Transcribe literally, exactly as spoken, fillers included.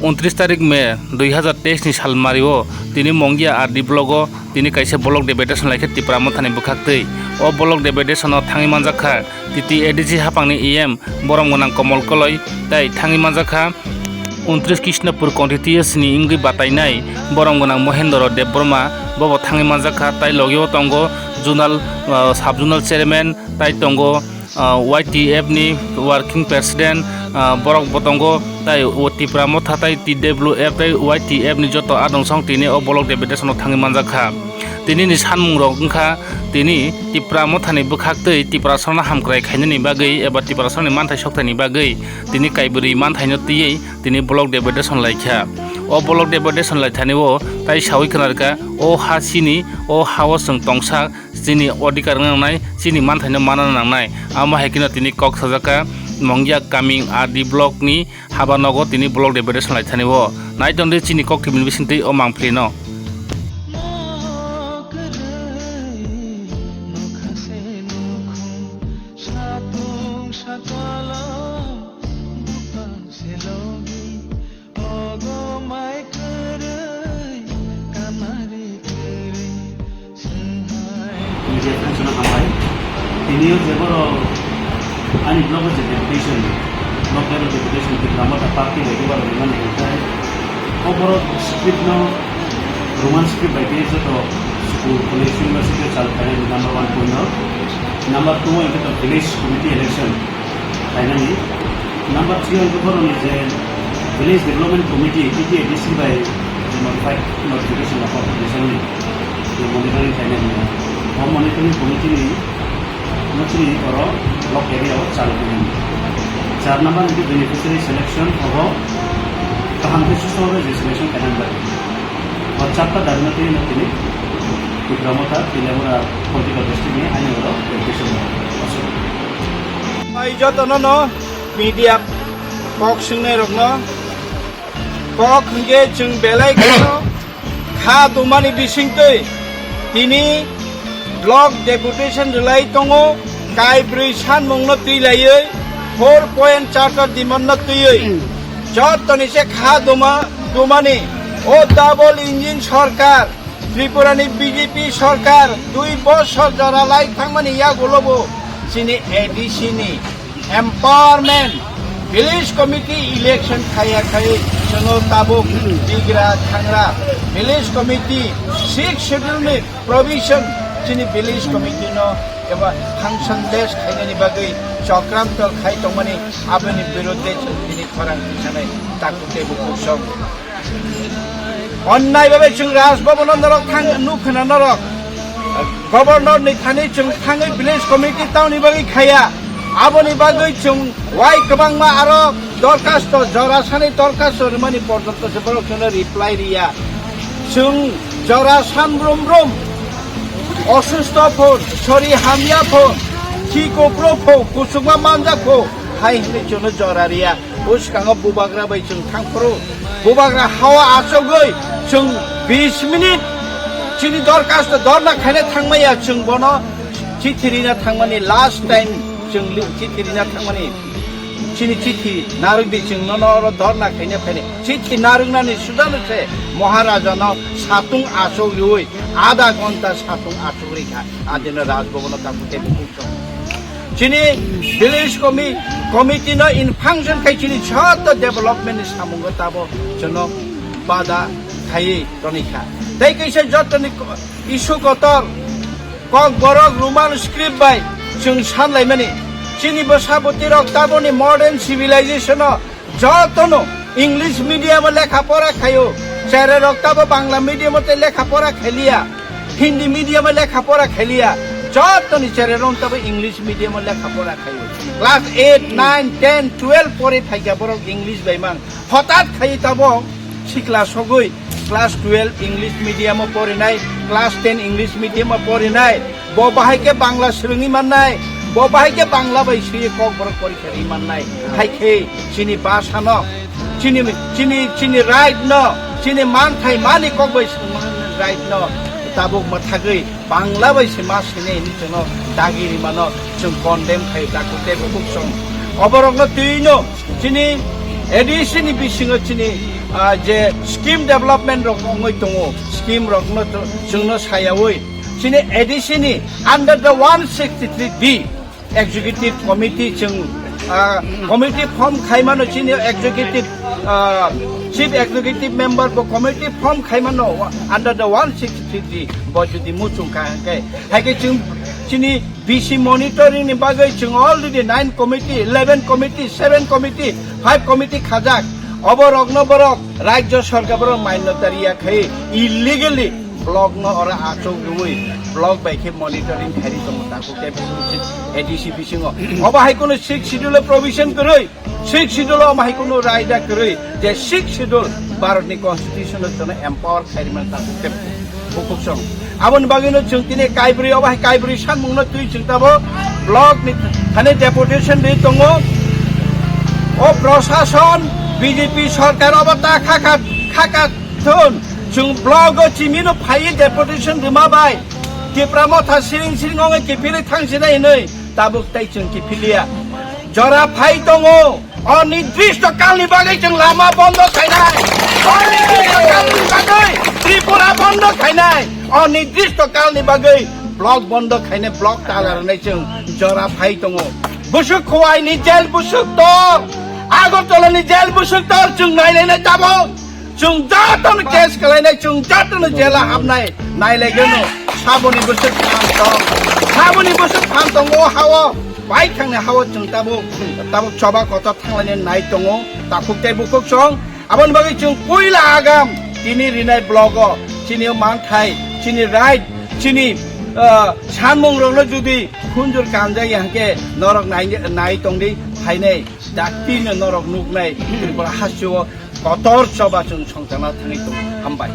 Untris tarik May dui hazar teis ni salmario tini Mongia R D block o tini kaisa block deputation laikha Tipra Mothani bwkhaktwi. O block deputation o thangwi manjakha T T A D C hapangni E M borom gwnang Komol Koloi tei thangwi manjakha untris Krishnapur constituency ni wngwi batainai borom gwnang Mohendro Debbarma, bobo thangwi manjakha, tei logio tongo zonal, ah, sub zonal chairman, tei tongo, ah, Y T F ni working president, ah, borok bo tongo, tei o Tipra Motha tei T W F tei Y T F ni joto adong song tini o block deputation o thangwi manjakha. Tini ni sanmung rok wngkha, tini Tipra Mothani bwkhaktwi Tiprasano hamkrai khainani bagwi eba Tiprasani manthai sokthani bagwi tini kaibrwi manthaino twiwi tini block deputation laikha. O block deputation laithani o tai sawi khwnarkha, o ha chini, o ha o chwng tongsa, chini odhikar wngna nangnai, chini manthaino manna nangnai. Amo hai kheno tini kok sajakha Mongia Kaming R D block ni haba nogo tini block deputation laithani o. Naiton di chini kok tibini bisingtwi o mangpili no. Media friends no hambai. Tini o je boro ani block o je deputation, block level deputation Tipra Motha party bai dubar rimani hwnkhai. O boro script no Roman script bai khe joto school, college, university o chal khainai number one point no. Number two o hwnkhe to village committee election. Khainani. Number three hwnkhe boroni je Village Development Committee, T T A D C bai je notified, notification rok kok rijani, je monitoring khainani. O monitoring committee ni no chini oro block area o chal khainani. Char number hwnkhe beneficiary selection, obo kaham khe susa oro je selection khainani bagwi. O charta dabi no tini no tini Tipra Motha Teliamura political district ni ani oro deputation rok. Ai jotono no media kok swngnairokno kok hwnkhe chwng belai kheno kha dumani bisingtwi tini block deputation rwlai tongo, kaibrwi sanmungno twi laiwi four point charter demand no twiwi jotoni se kha duma dumani o double engine sorkar Tripura ni B J P sorkar dui bosor jora lai thangmani yagulo bo chini A D C ni empowerment, village committee election khaya khai chwngno tabuk bigra thangra village committee six schedule ni provision chini village committee no eba function less khainani bagwi chokranto khai tongmani aboni birudde chwng tini khorang tisanai taku teibo kusong. Onnai babe chwng Raj Bhavan o norok thang nukhwna norok. Governor ni thani chwng thangwi village committee tamni bagwi khaya. Aboni bagwi chwng wai kwbangma aro dorkhasto jora sani dorkhasto rwmani porjonto se borok chwngno reply riya. Chwng jora san brum brum osustho pho, sori hamya pho, khi kopro pho, kusukma manjak pho, hai hwnwi chwngno jora riya. Bwskango bubagra bai chwng thangphuru. Bubagra hao achogwi chwng bis minute chini dorkhasto dorna khaina thangmaya chwng bono chithi rina thangmani last time chwng li-, chithi rina thangmani chini chithi narwkdi chwng nono oro dorna khaina phaini. Chithi narwknani sudano se Maharajano satung achogwi ada ghonta satung achogwi kha. Adino Raj Bhavan o tabuk tei bukung chini village commi-, committee no in function khai chini joto development ni samungo tabo chwngno bada khaiwi tonikha. Tei kaisa jotoni ko-, issue kotor kok borok Roman script bai chwng sanlaimani. Chini bwsa bwtwi rok taboni modern civilization o jotono English medium o lekha pora khaio. Cherai rok tabo Bangla medium o tei lekha pora khailiya. Hindi medium o lekha pora khailiya. Jotoni cherai rok tabo English medium o lekha pora khaio. Class eight, nine, ten, twelve pori phaikha borok English bai mang. Hotat khai tabo sikla sogwi class twelve English medium o porinai, class ten English medium o porinai. Bo bahai khe Bangla swrwngwi mannai, bo bahai khe Bangla bai swiwi kokborok porikha rwi mannai. Hai khe chini bhasha no, chini, chini, chini right no, chini manthai mani kok bai swrwngmani right no tabuk mwthagwi Bangla bai se ma sini hinwi chwngno dagi rwmano chwng condemn khai dakhu tei bukhuk song. Oborokno twino chini A D C ni bisingo chini ah, je scheme development rok wngwi tongo, scheme rokno to-, chwngno sayawi chini A D C ni under the one sixty-three D executive committee chwng, ah, committee form khaimano chini executive, ah, chief executive member bo committee form khaimano under the one sixty-three D bo jodi muchung kha hwnkhe, haikhe chwng chini B C monitoring ni bagwi chwng already nine committee, eleven committee, seven committee, five committee khajak. Obo rokno borok Rajya Sarkar borok manyota riya khai illegally block no oro achuk rwi block bai khe monitoring khairi tongo takhuk tei A D C bisingo. Obo hai kheno Sixth Schedule o provision kwrwi, Sixth Schedule o omo hai kheno raida kwrwi je Sixth Schedule Bharat ni Constitution o jono empower khairi man takhuk tei bukhuk song. Aboni bagwino chwng tini kaibrwi obo hai kaibrwi sanmungno twi chwng tabo block ni thani deputation ri tongo. O prosason B J P sarkar obo ta khaka khaka thun. Chwng block o chimino phaiwi deputation rwma bai Tipra Motha siring siring ongwi kiphilwi thangsinai hinwi tabuk tei chwng kiphilya. Jora phai tongo. Onidrishto kalni bagwi chwng lama bondo khainai. Onidrishto kalni bagwi Tripura bondo khainai. Onidrishto kalni bagwi block bondo khainai, block tala rwnai chwng jora phai tongo. Busuk Khowai ni jail busuk tor, Agartala ni jail busuk tor chwng nailainai tabuk. Chwng jotono case kalainai, chwng jotono jela habnai, nailaigwno. Saboni bwswk phan tong, saboni bwswk phan tongo o hao, baithangni hao chwng tabuk, tabuk choba kotor thanglainai nai tongo, takhuk tei bukhuk song. Aboni bagwi chwng puila agam tini rinai blogo, chini manthai, chini right, chini, ah, sanmung rokno jodi khunjur kanjak ya hwnkhe norok nai, nai tongdi phainai, daktino norok nuknai, Tripura hasteo kotor choba chwng songchana thangwi tongo. Hambai.